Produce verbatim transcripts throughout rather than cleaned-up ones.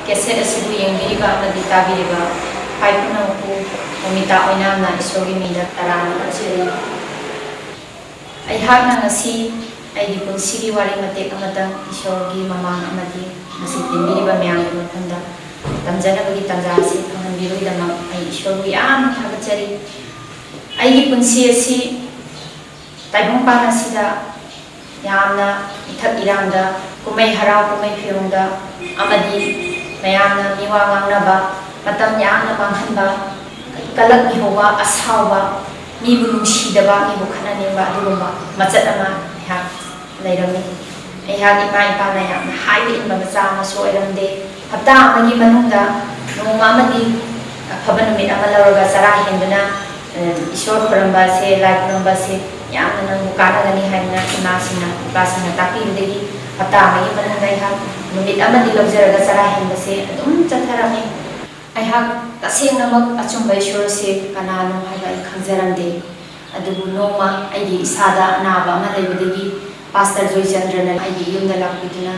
Cassette ꯑꯁꯤꯕꯨ ꯌꯦꯡꯕꯤꯔꯤꯕ ꯑꯃꯗꯤ ꯇꯥꯕꯤꯔꯤꯕ ꯈ꯭ꯋꯥꯏ ꯄꯨꯝꯅꯃꯛꯄꯨ ꯃꯃꯤꯇꯥ ꯑꯣꯏꯅꯥꯝꯅ ꯏꯁꯣꯔꯒꯤ ꯃꯤꯡꯗ ꯇꯔꯥꯝꯅ ꯑꯣꯛꯆꯔꯤ꯫ ꯑꯩꯍꯥꯛꯅ ꯉꯁꯤ ꯑꯩꯒꯤ ꯄꯨꯟꯁꯤꯒꯤ ꯋꯥꯔꯤ ꯃꯇꯦꯛ ꯑꯃꯇꯪ ꯏꯁꯣꯔꯒꯤ ꯃꯃꯥꯡ ꯑꯃꯗꯤ ꯉꯁꯤ ꯇꯤꯟꯕꯤꯔꯤꯕ ꯃꯌꯥꯝꯒꯤ ꯃꯐꯝꯗ ꯇꯝꯖꯅꯕꯒꯤ ꯇꯥꯟꯖꯥ ꯑꯁꯤ ꯐꯪꯍꯟꯕꯤꯕꯒꯤꯗꯃꯛ ꯑꯩ ꯏꯁꯣꯔꯕꯨ ꯌꯥꯝꯅ ꯊꯥꯒꯠꯆꯔꯤ꯫ ꯑꯩꯒꯤ ꯄꯨꯟꯁꯤ ꯑꯁꯤ ꯇꯥꯏꯕꯪꯄꯥꯟ ꯑꯁꯤꯗ ꯌꯥꯝꯅ ꯏꯊꯛ ꯏꯔꯥꯡꯗ, ꯀꯨꯝꯍꯩ ꯍꯔꯥꯎ ꯀꯨꯝꯍꯩ ꯐꯤꯌꯣꯡꯗ ꯑꯃꯗꯤ ꯃꯌꯥꯝꯅ ꯃꯤꯋꯥ ꯉꯥꯡꯅꯕ, ꯃꯇꯝ ꯌꯥꯝꯅ ꯃꯥꯡꯍꯟꯕ, ꯀꯂꯛ ꯃꯤꯍꯧꯕ, ꯑꯁꯥꯎꯕ, ꯃꯤꯕꯨ ꯅꯨꯡꯁꯤꯗꯕ, ꯃꯤꯕꯨ ꯈꯠꯅꯅꯤꯡꯕ ꯑꯗꯨꯒꯨꯝꯕ ꯃꯆꯠ ꯑꯃ ꯑꯩꯍꯥꯛ ꯂꯩꯔꯝꯃꯤ꯫ ꯑꯩꯍꯥꯛ ꯏꯃꯥ ꯏꯄꯥꯅ ꯌꯥꯝꯅ ꯍꯥꯏꯕ ꯏꯟꯕ ꯃꯆꯥ ꯑꯃꯁꯨ ꯑꯣꯏꯔꯝꯗꯦ꯫ ꯍꯞꯇꯥ ꯑꯃꯒꯤ ꯃꯅꯨꯡꯗ ꯅꯣꯡꯃ ꯑꯃꯗꯤ ꯑꯐꯕ ꯅꯨꯃꯤꯠ ꯑꯃ ꯂꯧꯔꯒ ꯆꯔꯥ ꯍꯦꯟꯗꯨꯅ, ꯑ, ꯏꯁꯣꯔ ꯈꯨꯔꯨꯝꯕ ꯑꯁꯦ, ꯂꯥꯏ ꯈꯨꯔꯨꯝꯕ ꯑꯁꯦ ꯌꯥꯝꯅ ꯅꯪꯕꯨ ꯀꯥꯟꯅꯒꯅꯤ ꯍꯥꯏꯗꯅ ꯏꯃꯥꯁꯤꯡꯅ, ꯏꯄꯥꯁꯤꯡꯅ ꯇꯥꯛꯄꯤꯕꯗꯒꯤ ꯍꯞꯇꯥ ꯑꯃꯒꯤ ꯃꯅꯨꯡꯗ ꯑꯩꯍꯥꯛ ꯅꯨꯃꯤꯠ ꯑꯃꯗꯤ ꯂꯧꯖꯔꯒ ꯆꯔꯥ ꯍꯦꯟꯕꯁꯦ ꯑꯗꯨꯝ ꯆꯠꯊꯔꯝꯃꯤ꯫ ꯑꯩꯍꯥꯛ ꯇꯁꯦꯡꯅꯃꯛ ꯑꯆꯨꯝꯕ ꯏꯁꯣꯔꯁꯦ ꯀꯅꯥꯅꯣ ꯍꯥꯏꯕ ꯑꯩ ꯈꯪꯖꯔꯝꯗꯦ꯫ ꯑꯗꯨꯕꯨ ꯅꯣꯡꯃ ꯑꯩꯒꯤ ꯏꯁꯥꯗ ꯑꯅꯥꯕ ꯑꯃ ꯂꯩꯕꯗꯒꯤ ꯄꯥꯁꯇꯔ ꯖꯣꯏꯆꯟꯗ꯭ꯔꯅ ꯑꯩꯒꯤ ꯌꯨꯝꯗ ꯂꯥꯛꯄꯤꯗꯨꯅ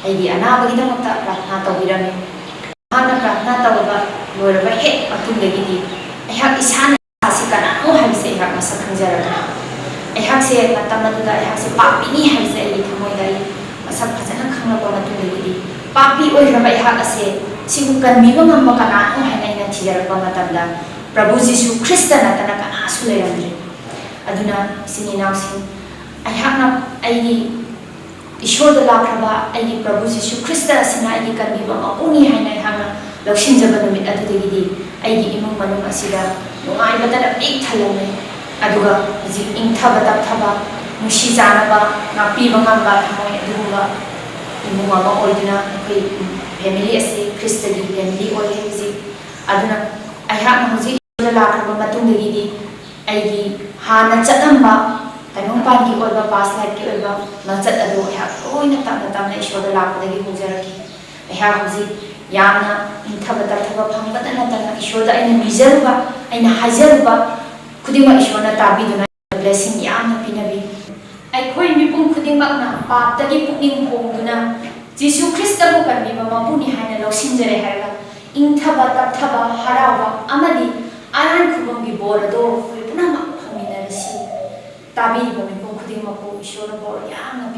ꯑꯩꯒꯤ ꯑꯅꯥꯕꯒꯤꯗꯃꯛꯇ ꯄ꯭ꯔꯥꯊꯅꯥ ꯇꯧꯕꯤꯔꯝꯃꯤ꯫ ꯃꯍꯥꯛꯅ ꯄ꯭ꯔꯥꯊꯅꯥ ꯇꯧꯔꯕ ꯂꯣꯏꯔꯕ ꯍꯦꯛ ꯃꯇꯨꯡꯗꯒꯤꯗꯤ ꯑꯩꯍꯥꯛ ꯏꯁꯥꯅ ꯏꯁꯥꯁꯤ ꯀꯅꯥꯅꯣ ꯍꯥꯏꯕꯁꯦ ꯑꯩꯍꯥꯛ ꯃꯁꯛ ꯈꯪꯖꯔꯛꯂꯦ꯫ ꯑꯩꯍꯥꯛꯁꯦ ꯃꯇꯝ ꯑꯗꯨꯗ ꯑꯩꯍꯥꯛꯁꯦ ꯄꯥꯄꯤꯅꯤ ꯍꯥꯏꯕꯁꯦ ꯑꯩꯒꯤ ꯊꯃꯣꯏꯗ ꯑꯩ ꯃꯁꯛ ꯐꯖꯅ ꯈꯪꯂꯛꯄ ꯃꯇꯨꯡꯗꯒꯤꯗꯤ ꯄꯥꯄꯤ ꯑꯣꯏꯈ꯭ꯔꯕ ꯑꯩꯍꯥꯛ ꯑꯁꯦ ꯁꯤꯕꯨ ꯀꯟꯕꯤꯕ ꯉꯝꯕ ꯀꯅꯥꯅꯣ ꯍꯥꯏꯅ ꯑꯩꯅ ꯊꯤꯖꯔꯛꯄ ꯃꯇꯝꯗ ꯄ꯭ꯔꯚꯨ ꯖꯤꯁꯨ ꯈ꯭ꯔꯤꯁꯇ ꯅꯠꯇꯅ ꯀꯅꯥꯁꯨ ꯂꯩꯔꯝꯗ꯭ꯔꯦ꯫ ꯑꯗꯨꯅ ꯏꯆꯤꯟ ꯏꯅꯥꯎꯁꯤꯡ, ꯑꯩꯍꯥꯛꯅ ꯑꯩꯒꯤ ꯏꯁꯣꯔꯗ ꯂꯥꯛꯈ꯭ꯔꯕ ꯑꯩꯒꯤ ꯄ꯭ꯔꯚꯨ ꯖꯤꯁꯨ ꯈ꯭ꯔꯤꯁꯇ ꯑꯁꯤꯅ ꯑꯩꯒꯤ ꯀꯟꯕꯤꯕ ꯃꯄꯨꯅꯤ ꯍꯥꯏꯅ ꯑꯩꯍꯥꯛꯅ ꯂꯧꯁꯤꯟꯖꯕ ꯅꯨꯃꯤꯠ ꯑꯗꯨꯗꯒꯤꯗꯤ ꯑꯩꯒꯤ ꯏꯃꯨꯡ ꯃꯅꯨꯡ ꯑꯁꯤꯗ ꯅꯨꯡꯉꯥꯏꯕꯇꯅ ꯄꯤꯛ ꯊꯜꯂꯝꯃꯦ꯫ ꯑꯗꯨꯒ ꯍꯧꯖꯤꯛ ꯏꯪꯊꯕ ꯇꯞꯊꯕ, ꯅꯨꯡꯁꯤ ꯆꯥꯟꯅꯕ, ꯉꯥꯛꯄꯤꯕ ꯉꯝꯕ ꯊꯃꯣꯏ ꯑꯗꯨꯒꯨꯝꯕ ꯏꯃꯨꯡ ꯑꯃ ꯑꯣꯏꯗꯨꯅ ꯑꯩꯈꯣꯏ ꯐꯦꯃꯤꯂꯤ ꯑꯁꯤ ꯈ꯭ꯔꯤꯁꯇꯒꯤ ꯐꯦꯃꯤꯂꯤ ꯑꯣꯏꯔꯦ ꯍꯧꯖꯤꯛ꯫ ꯑꯗꯨꯅ ꯑꯩꯍꯥꯛꯅ ꯍꯧꯖꯤꯛ ꯏꯁꯣꯔꯗ ꯂꯥꯛꯈ꯭ꯔꯕ ꯃꯇꯨꯡꯗꯒꯤꯗꯤ ꯑꯩꯒꯤ ꯍꯥꯟꯅ ꯆꯠꯂꯝꯕ ꯇꯥꯏꯕꯪꯄꯥꯟꯒꯤ ꯑꯣꯏꯕ, ꯄꯥꯁ ꯂꯥꯏꯐꯀꯤ ꯑꯣꯏꯕ ꯂꯝꯆꯠ ꯑꯗꯨ ꯑꯩꯍꯥꯛ ꯂꯣꯏꯅ ꯇꯞꯅ ꯇꯞꯅ ꯏꯁꯣꯔꯗ ꯂꯥꯛꯄꯗꯒꯤ ꯍꯧꯖꯔꯛꯈꯤ꯫ ꯑꯩꯍꯥꯛ ꯍꯧꯖꯤꯛ ꯌꯥꯝꯅ ꯏꯪꯊꯕ ꯇꯞꯊꯕ ꯐꯪꯕꯇ ꯅꯠꯇꯅ ꯏꯁꯣꯔꯗ ꯑꯩꯅ ꯅꯤꯖꯔꯨꯕ, ꯑꯩꯅ ꯍꯥꯏꯖꯔꯨꯕ ꯈꯨꯗꯤꯡꯃꯛ ꯏꯁꯣꯔꯅ ꯇꯥꯕꯤꯗꯨꯅ ꯕ꯭ꯂꯦꯁꯤꯡ ꯌꯥꯝꯅ ꯄꯤꯅꯕꯤ꯫ ꯑꯩꯈꯣꯏ ꯃꯤꯄꯨꯝ ꯈꯨꯗꯤꯡꯃꯛꯅ ꯄꯥꯞꯇꯒꯤ ꯄꯨꯛꯅꯤꯡ ꯍꯣꯡꯗꯨꯅ ꯖꯤꯁꯨ ꯈ꯭ꯔꯤꯁꯇꯕꯨ ꯀꯟꯕꯤꯕ ꯃꯄꯨꯅꯤ ꯍꯥꯏꯅ ꯂꯧꯁꯤꯟꯖꯔꯦ ꯍꯥꯏꯔꯒ ꯏꯪꯊꯕ, ꯇꯞꯊꯕ, ꯍꯔꯥꯎꯕ ꯑꯃꯗꯤ ꯑꯔꯥꯟ ꯈꯨꯕꯝꯒꯤ ꯕꯣꯔ ꯑꯗꯣ ꯑꯩꯈꯣꯏ ꯄꯨꯝꯅꯃꯛ ꯐꯪꯃꯤꯟꯅꯔꯁꯤ꯫ ꯇꯥꯕꯤꯔꯤꯕ ꯃꯤꯄꯨꯝ ꯈꯨꯗꯤꯡꯃꯛꯄꯨ ꯏꯁꯣꯔꯅ ꯕꯣꯔ ꯌꯥꯝꯅ